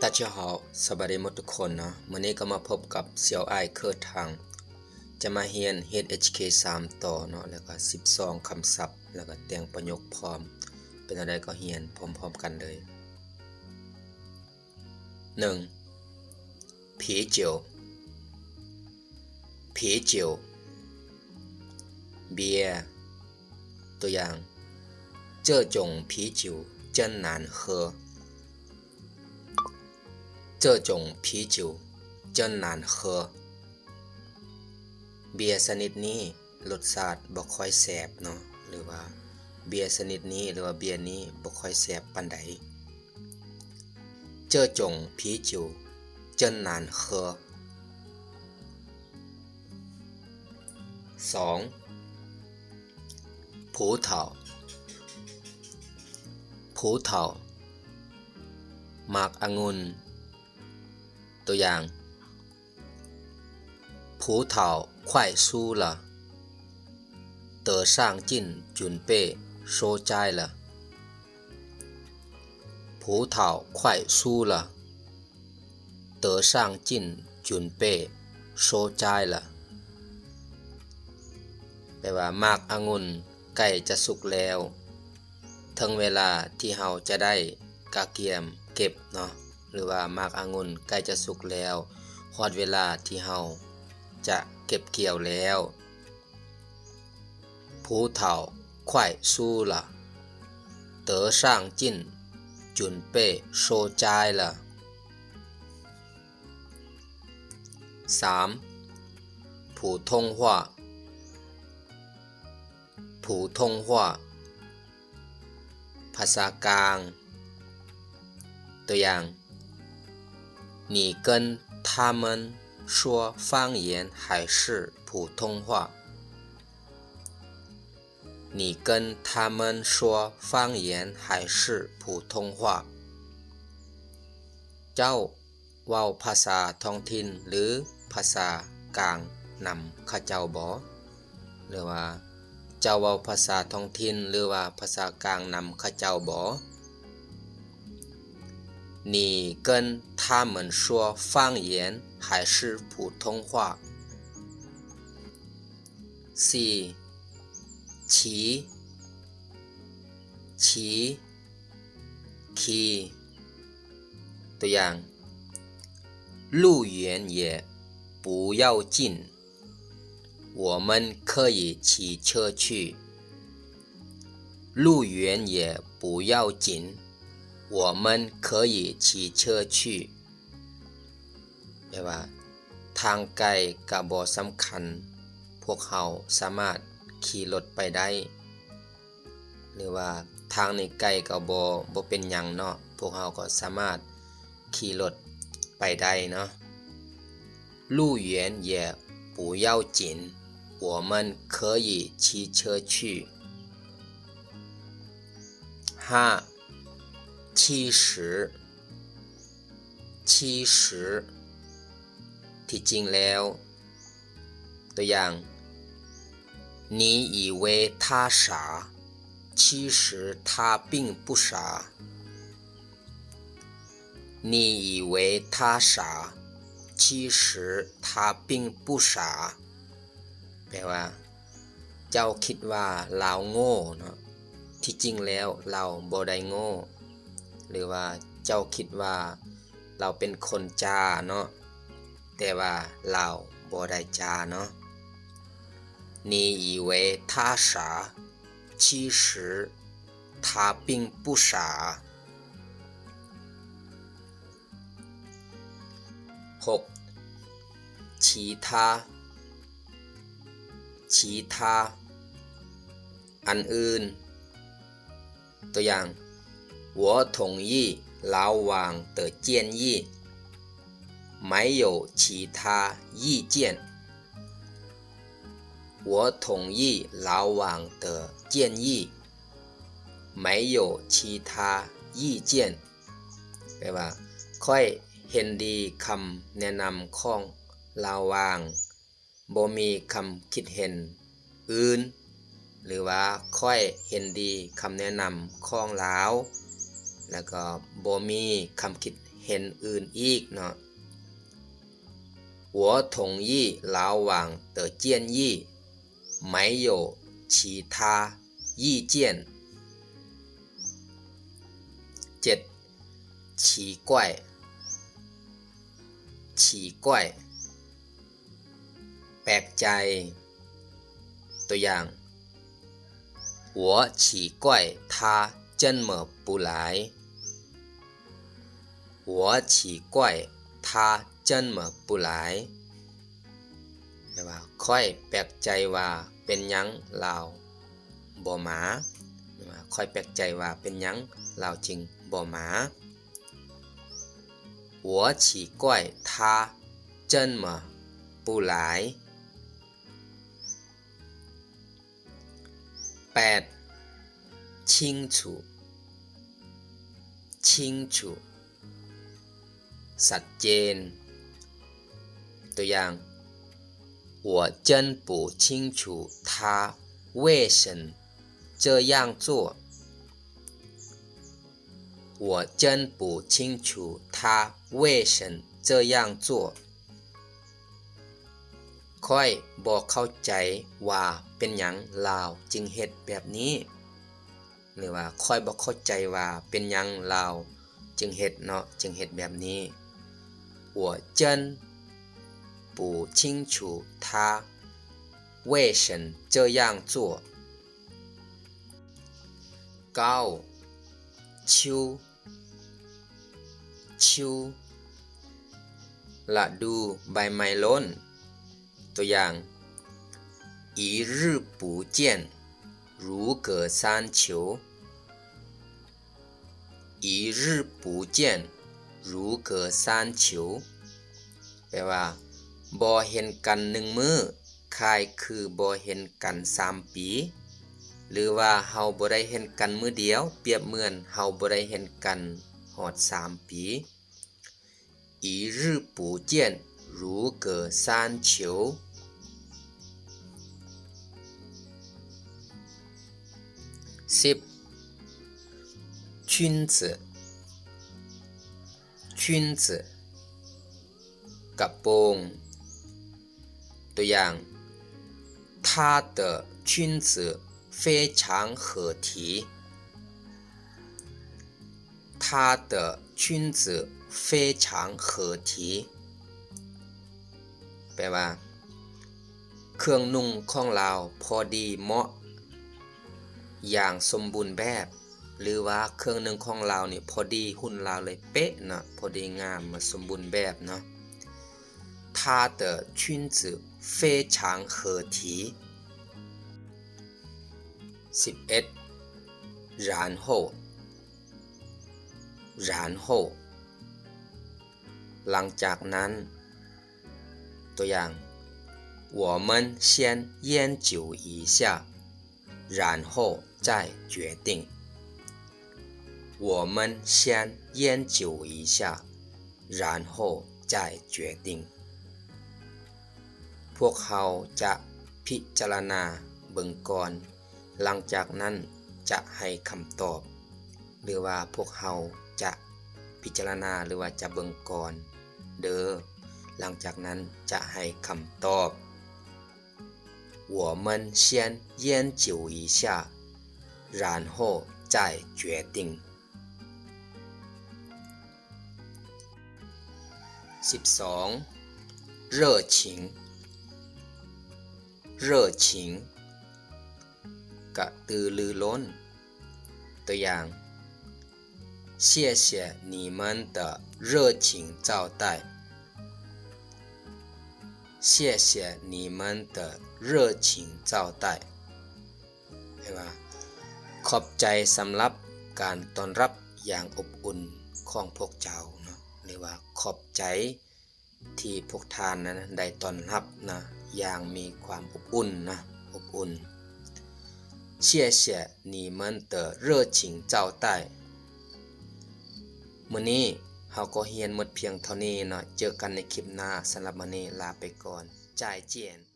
大家好 ສະບາຍດີໝົດທຸກຄົນເນາະ. ມື້ນີ້ກໍມາພົບກັບສ່ຽວອ້າຍເຄີທາງ ຈະມາຮຽນ ເອສເອັດສາມຕໍ່ເນາະ ແລ້ວກໍສິບສອງຄຳສັບ ແລ້ວກໍແຕ່ງປະໂຫຍກພ້ອມ. ເປັນແນວໃດກໍຮຽນພ້ອມໆກັນເລີຍ. ໜຶ່ງ 啤酒 啤酒 ເບຍ. ຕົວຢ່າງ 这种啤酒真难喝 这种啤酒真难喝 ເບຍຊະນິດນີ້ລົດຊາດບໍ່ຄ່ອຍແຊບເນາະ ຫຼືວ່າເບຍຊະນິດນີ້ ຫຼືວ່າເບຍນີ້ບໍ່ຄ່ອຍແຊບປານໃດ. 这种啤酒真难喝 ສອງ 葡萄 葡萄 ໝາກອະງຸ່ນ. ຕົວຢ່າງ 葡萄快熟了，得上劲准备收摘了。葡萄快熟了，得上劲准备收摘了。 ແປວ່າໝາກອະງຸ່ນໃກ້ຈະສຸກແລ້ວ ເຖິງເວລາທີ່ເຮົາຈະໄດ້ກະກຽມເກັບເນາະ ຫຼືວ່າໝາກອະງຸ່ນໃກ້ຈະສຸກແລ້ວ ຮອດເວລາທີ່ເຮົາຈະເກັບກ່ຽວແລ້ວ. 葡萄快熟了，得上劲准备收摘了。 ສາມ 普通话 普通话 ພາສາກາງ. ຕົວຢ່າງ 你跟他们说方言还是普通话？ 你跟他们说方言还是普通话？ ເຈົ້າເວົ້າພາສາທ້ອງຖິ່ນ ຫຼື ພາສາກາງນຳເຂົາເຈົ້າບໍ? ຫຼືວ່າ ເຈົ້າເວົ້າພາສາທ້ອງຖິ່ນ ຫຼືວ່າພາສາກາງນຳເຂົາເຈົ້າບໍ? 你跟他们说方言还是普通话？ ສີ່ ຂີ່ ຂີ່ ຂີ່. ຕົວຢ່າງ 路远也不要紧，我们可以骑车去。路远也不要紧，我们可以骑车去。 ແປວ່າ ທາງໄກກະບໍ່ສຳຄັນ ພວກເຮົາສາມາດຂີ່ລົດໄປໄດ້ ຫຼືວ່າ ທາງນີ້ໄກກໍບໍ່ ບໍ່ເປັນຫຍັງເນາະ ພວກເຮົາກໍສາມາດຂີ່ລົດໄປໄດ້ເນາະ. 路远也不要紧，我们可以骑车去。 ຫ້າ 七十 七十 ທີ່ຈິງແລ້ວ. ຕົວຢ່າງ 你以为他傻，其实他并不傻。你以为他傻，其实他并不傻。 ແປວ່າ ເຈົ້າຄິດວ່າລາວໂງ່ເນາະ ທີ່ຈິງແລ້ວລາວບໍ່ໄດ້ໂງ່ ຫຼືວ່າ ເຈົ້າຄິດວ່າລາວເປັນຄົນຈ້າເນາະ ແຕ່ວ່າລາວບໍ່ໄດ້ຈ້າເນາະ. 你以为他傻，其实他并不傻。 ຫົກ 其他 其他 ອັນອື່ນ. ຕົວຢ່າງ 我同意老王的建议，没有其他意见。我同意老王的建议，没有其他意见。 ແປວ່າ ຂ້ອຍເຫັນດີຄຳແນະນຳຂອງລາວຫວ່າງ ບໍ່ມີຄຳຄິດເຫັນອື່ນ ຫຼືວ່າ ຂ້ອຍເຫັນດີຄຳແນະນຳຂອງລາວ ແລ້ວກໍບໍ່ມີຄຳຄິດ ເຫັນອື່ນອີກເນາະ. 我同意老王的建议，没有其他意见。 ເຈັດ 奇怪 奇怪 ແປກໃຈ. ຕົວຢ່າງ 我奇怪他怎么不来。我奇怪他怎么不来。 ແປວ່າ ຂ້ອຍແປກໃຈວ່າເປັນຫຍັງລາວບໍ່ມາ. ແປວ່າ ຂ້ອຍແປກໃຈວ່າເປັນຫຍັງລາວຈຶ່ງບໍ່ມາ. 我奇怪他怎么不来。 ແປດ 清楚 清楚 ຊັດເຈນ. ຕົວຢ່າງ 我真不清楚他为什么这样做。 我真不清楚他为什么这样做。 ຂ້ອຍບໍ່ເຂົ້າໃຈວ່າເປັນຫຍັງລາວຈຶ່ງເຮັດແບບນີ້ ຫຼືວ່າ ຂ້ອຍບໍ່ເຂົ້າໃຈວ່າເປັນຫຍັງລາວຈຶ່ງເຮັດເນາະ ຈຶ່ງເຮັດແບບນີ້. 我真不清楚他为什么这样做。 ເກົ້າ 秋 秋 ລະດູໃບໄມ້ຫຼົ່ນ. ຕົວຢ່າງ 一日不见，如隔三秋。 一日不见，如隔三秋。 ແປວ່າ ບໍ່ເຫັນກັນໜຶ່ງມື້ ຄ້າຍຄືບໍ່ເຫັນກັນສາມປີ ຫຼືວ່າ ເຮົາບໍ່ໄດ້ເຫັນກັນມື້ດຽວ ປຽບເໝືອນເຮົາບໍ່ໄດ້ເຫັນກັນຮອດສາມປີ. 一日不见，如隔三秋。 ສິບ 裙子 裙子 ກະໂປງ. ຕົວຢ່າງ 她的裙子非常合体。 她的裙子非常合体。 ແປວ່າ ເຄື່ອງນຸ່ງຂອງລາວພໍດີເໝາະຢ່າງສົມບູນແບບ ຫຼືວ່າ ເຄື່ອງນຸ່ງຂອງລາວນີ້ພໍດີຫຸ່ນລາວເລີຍ ເປະເນາະ ພໍດີງາມ ສົມບູນແບບເນາະ. 她的裙子非常合体。 ສິບເອັດ 然后 然后 ຫຼັງຈາກນັ້ນ. ຕົວຢ່າງ 我们先研究一下，然后再决定。我们先研究一下，然后再决定。 ພວກເຮົາຈະພິຈາລະນາເບິ່ງກ່ອນ ຫຼັງຈາກນັ້ນຈະໃຫ້ຄຳຕອບ. ຫຼືວ່າ ພວກເຮົາຈະພິຈາລະນາ ຫຼືວ່າ ຈະເບິ່ງກ່ອນເດີ ຫຼັງຈາກນັ້ນຈະໃຫ້ຄຳຕອບ. 我们先研究一下，然后再决定。 ສິບສອງ 热情 热情 ກະຕືລືລົ້ນ. ຕົວຢ່າງ 谢谢你们的热情招待。谢谢你们的热情招待。 ແປວ່າ ຂອບໃຈສຳລັບການຕ້ອນຮັບຢ່າງອົບອຸ່ນຂອງພວກເຈົ້າເນາະ ຫຼືວ່າ ຂອບໃຈທີ່ພວກທ່ານນັ້ນໄດ້ຕ້ອນຮັບນະ ຢ່າງມີຄວາມອົບອຸ່ນນະ ອົບອຸ່ນ. 谢谢你们的热情招待。 ມື້ນີ້ເຮົາກໍຮຽນໝົດພຽງເທົ່ານີ້ເນາະ ເຈີກັນໃນຄລິບໜ້າ. ສຳລັບມື້ນີ້ລາໄປກ່ອນ 再见.